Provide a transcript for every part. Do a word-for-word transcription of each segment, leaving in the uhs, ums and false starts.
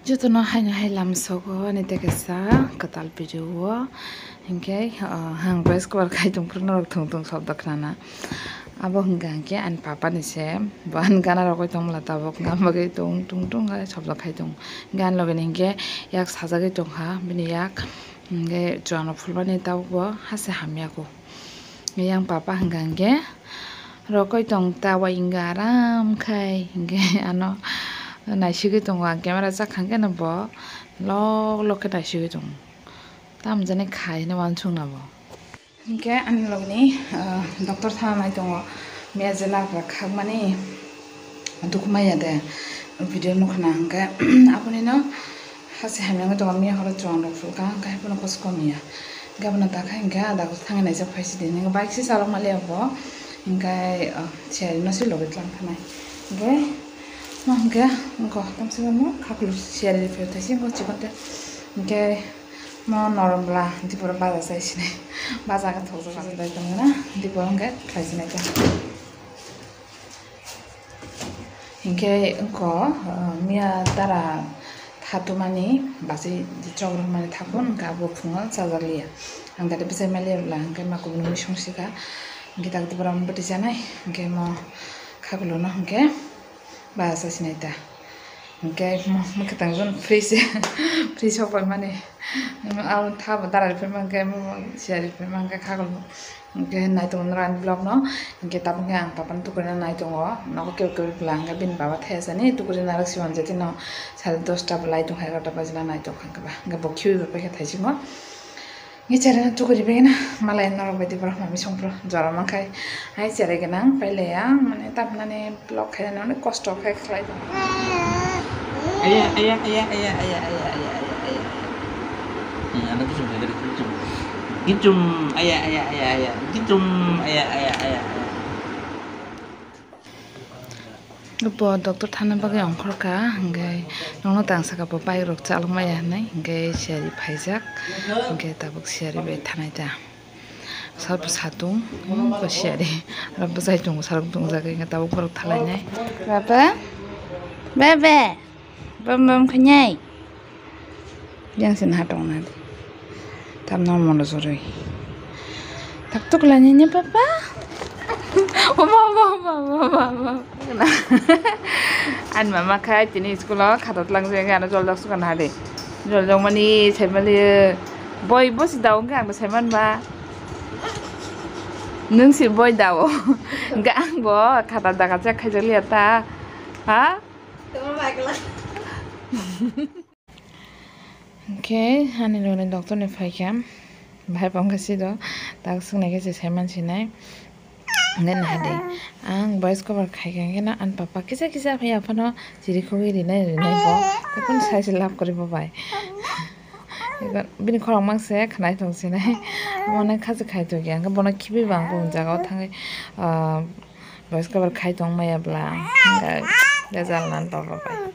Jotono haino hai lamsogo ani tei kaisa kwtal video o, hinkhe, ah, ang voice cover khai tong phuru norok thung thung shobdo khnana. Abo hwnkha hinkhe ani papa ni se, bo ani gana rogwi tongmwla tabuk, gana bagwi tung tung tung hai shobdo khai tong. Hinkhe ani loge ni hinkhe yak sajagwi tongkha, bini yak hinkhe chuang rok phulmani tabuk bo hase hamya kho. Yang papa hwnkha hinkhe rokoi tong ta wai hwnkha aram khai hinkhe ano naisigwi tongo ang camera chak kha hinkhe no bo lok lok khe naisigwi tongo. Tamo jani khai hinwi uansukna bo. Hinkhe ani logni, ah, doctor thana nai tongo. Miya je nakra khakmani dukhu maya de video nukha na hinkhe aboni no hase hamya wngwi tongo. Miya horo chuang rok phulkha hinkhe haiphano kosom ya. Hinkhe abono dakha hinkhe ah doctor thangwi naijak phaisidi. Hinkhe bike se chalok maliya bo hinkhe, ah, siyari no se logwi tlang thanai. Hinkhe mo hinkhe wngkha tamsukno khakulu siyari riphaio thaisi wngkha chikon te. Hinkhe mo norom bwla dipor baja chai sinai. Baja khe thokjak baja dai tongmani dipor hinkhe khlai sinai ta. Hinkhe wngkha, ah, miya dara thatumani bachai chok rwmani thakun hinkhe abo phungo chajakliya. Ang dada bwchai maliya bwla hinkhe ma kubuni mui songsi kha. Hinkhe tak dipor amo bwtwi chanai hinkhe mo khakuluno hinkhe. Ba sa sinai ta. Hinkhe mo, mo kwtang jun free se, free sok pai mani. Abo tha bo dara riphaima hinkhe mo, mo siyari riphaima hinkhe khakulu. Hinkhe nai tongo norok ani vlog no. Hinkhe tabuk khe ang papa no tukurina nai tongo. Nogo kebo kebo bwla hinkhe bini baba thaya sani tukurina narwk si uanjati no sare dosta bwlai tongkha egarota bajina nai tongkha hinkhe ba. Hinkhe bo khiui bai paikha thaisingo. Ngi chereng tukuri begina malai norok baidi borok mami songpro jora mankhai hai chereng gwnang pailaya mane tamnani vlog khainani onek kosto khe khlai tong. Aya aya aya aya aya aya aya aya aya aya. Aya ano kichum khaikhe kichum kichum aya aya aya aya kichum aya aya aya aya. Bo doctor thana bagwi ongkhorkha, hinkhe nono tang saka bo bike rok chalok maya hinwi, hinkhe siyari phaijak, hinkhe tabuk siyari bai thanai ta. Sabo satung, bo siyari, aro bwsai tongo, salok tongjak, hinkhe tabuk borok thalainai. Baba, baba, bam bam khainai. Yang sini hatong nadi. Tam no mono joroi. Tak tuk lani ne papa. Oma, oma, oma, oma, oma, oma. Ani mama khai tini school o khata tlang jeng ano jol jok sukan hadi. Jol jok mani sai mali boi bosi daung ke ang sai man ba. Nung si boi dao. Ga ang bo khata daga chek khai joli ata. Ha? Hinkhe ani logni doctor ni phaikha, bahai bo wngkha sido, tak swknai khe se saiman sinai. Hinkhe naidi, ang voice cover khaikha hinkhe no ani papa kisa kisa phaiya phano chirikhogwi rinai rinai bo, tei phano sai se love kwrwi bo bai. Bini khorang mangse khwnai tong sinai, omo nai kha se khai tongya, hinkhe bono khibi bo ang bumung jaga o thangwi, ah, voice cover khai tong maya bwla, hinkhe bejal nani papa bai.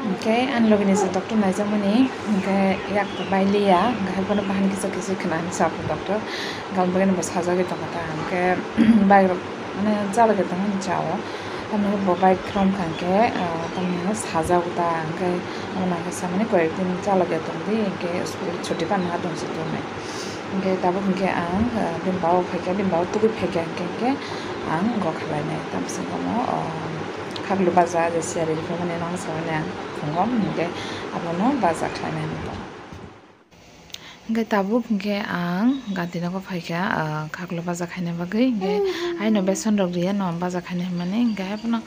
Hinkhe ani logi ni se doctor naijakmani, hinkhe yak bai liya, hinkhe hai phano bahan kisa kisa khna hinwi sa phuru doctor, hinkhe aboni bagwi bo sajagwi tongkha ta, hinkhe bike rok mane chalokya tongmani cha o, tamni bo bike romkha hinkhe, ah, tamni hwnwi sajago ta, hinkhe omo nangkhe samani koyek din chalokya tongdi, hinkhe school chuti panna tong se tongnai. Hinkhe tabuk hinkhe ang, ah, bini bago phaikha, bini bago tubui phaikha hinkhe, hinkhe ang gokha lainai. Tamswk omo, oh, khaklu baja je siyari rwphani nang samani ang phungo, hinkhe abono baja khlainai. Hinkhe tabuk hinkhe ang ganti nogo phaikha, ah, khaklu baja khaina bagwi, hinkhe aino beson rok riya no baja khaina hinmani, hinkhe abono,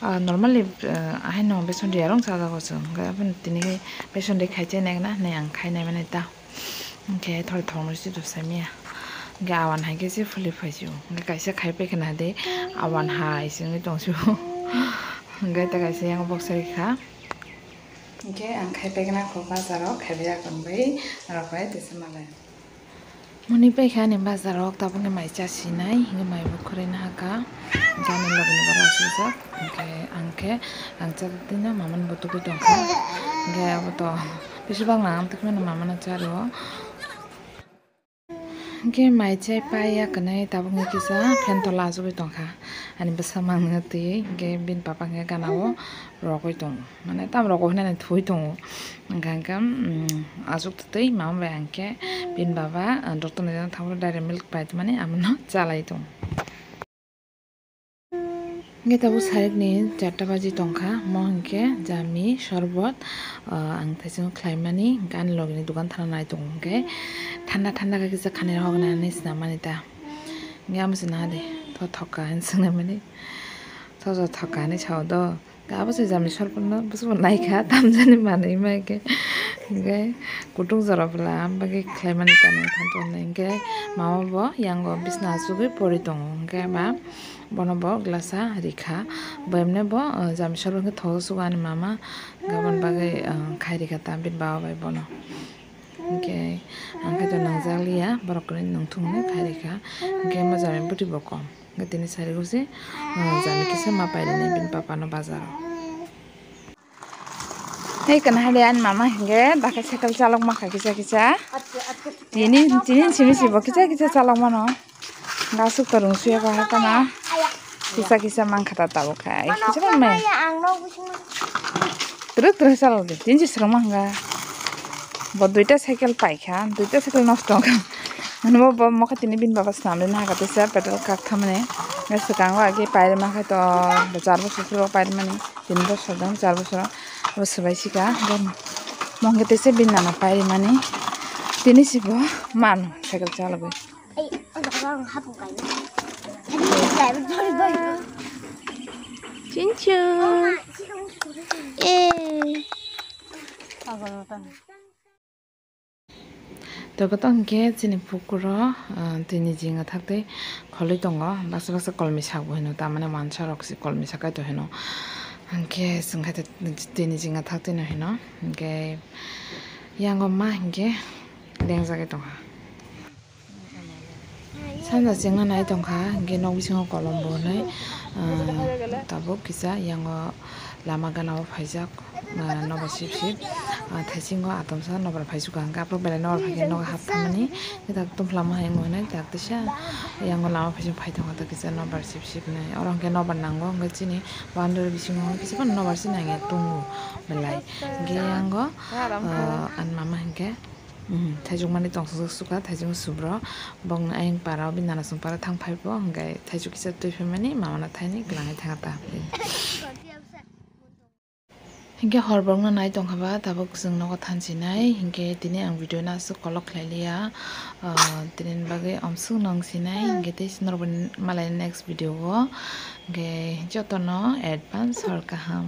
ah, normally, ah, ahaino beson riya rok chajago chwng, hinkhe abono tini beson ri khai chainai hwnwi ang khainai mani ta. Hinkhe thori thongno se dusai miya. Hinkhe awan hai khe se phuli phai sio. Hinkhe kaisa khai pai khna de awan hai se wngwi tong sio. Hinkhe ta kaisa yang boksai kha. Hinkhe ang khai pai khna kho bazar o khai bai ya kong bai rok bai tesa malai. Moni pai kha ani bazar o tabuk ni mai cha sinai hinkhe mai bo khoroi na ha kha. Hinkhe ani logi ni borok asuk jak. Hinkhe ang khe ang cha twi no mama ni bo tugui tong kha. Hinkhe abo to bisi bang nang twi mano mama no cha rw o. Hinkhe mai chai pai ya kwnwi tabukni kisa fan tola achugwi tongkha. Ani bwsa mangno twi hwnkhe bini papa hwnkhe gana o rogwi tongo, mane tam rogo hinani thwi tongo. Hwnkhe, hwnkhe, mm, aswk twi mama bai hwnkhe bini baba, ah, doctor ni thangwi direct milk paimani amono chalai tongo. Hwnkhe tabuk sarikni charta baji tongkha, mo hwnkhe jami sorbot, ah, ang thaichung khlaimani, hwnkhe ani logini dogan thana nai tongo, hwnkhe thanda thanda khe kisa khanai rok nani swnamani ta. Hwnkhe amo se naha de, tho thoka hinwi swngnaimani, tho tho thoka hinwi sao do. Abo se jami sorbotno bwswk naikha, tamjani manwi maikhe. Hwnkhe kutung jora bwla, am bagwi khlaimani tani thanto hwnwi. Hwnkhe mama bo yango bisna achugwi pori tongo. Hwnkhe ma bono bo glasa rikha. Bo emne bo, uh, jami sorbot hwnkhe thogo sugo ani mama. Gabon bagwi, uh, khai rikha ta bini baba bai bono. Hwnkhe ang khe to nangjakliya, borok kwrwi nungthung hwnwi khai rikha. Hwnkhe mo jami bwtwi bo kom. Hwnkhe tini sarigose, ah, jami kisa ma pairinai bini papa no bazaro. Hei kana hade ani mama hwnkhe dakhe cycle chalok mankha kisa kisa. Tini, tini simi sibo kisa kisa chalok mano. Gasuk torung suya kha hakana. Kisa kisa mankha ta tabuk khai. Kisa mai. Twrwk twrwk chalok di, tini se swrwngma hwnga. Bo duita cycle paikha, duita cycle nosto wngkha. Mane bo, bo mokhe tini bini baba swnamwi nahakha teisa petrol kak thamani. Hwnkhe swkango age pairima khai to bo char bosor phuru pairima ni, tin bosor dong char bosor abo swbai sika. Bo mokhe teisa bini nana pairima ni tini se bo mano cycle chalogwi. Ai, o jaga ang hapung kai. Ani driver bari bari. Chinchu. Eh. Toko tong khe chini pukuro, ah, tini jinga thak tei kholwi tongo. Baksa baksa kolmi sak bo hino, tamani wansa rok se kolmi sak kai to hino. Hwnkhe chwng khai tini jinga thak twi no hino. Hwnkhe yango ma hwnkhe lengjagwi tongkha. Sanja chengna nai tongkha, hwnkhe nok bisingo kolom bo hwnwi, ah, tabuk kisa yango lama gana o phaijak, ah, nobar sip sip, ah, thaisingo atomsa nobar phaisukha, hwnkhe aphuru belai nobar phaikhe nogo hap thamani, hwnkhe tak tongphla ma hai wngwi hwnwi tak tisa yango lama phaising phai tongkha, tak kisa nobar sip sip hwnwi. Oro hwnkhe nobar nango, hwnkhe chini boundary bisingo kisa phano nobar se nangya tongo belai, hwnkhe yango, ah, ani mama hwnkhe. Mhm, thaijwk mani tong suk sukha, thaijwk subro. Bongni ayang para o bini nana song para thang phai bo, hwnkhe thaijwk kisa twi phaimani, mama no thaini kwlangwi thangkha ta. Hwnkhe hor borokno nai tongkha ba, tabuk chwng nogo thansinai, hwnkhe tini ang video no aswk kolok khlai liya. Ah, tini bagwi amswk nang sinai, hwnkhe tei norok malai next video o, hwnkhe jotono advance hor kaham.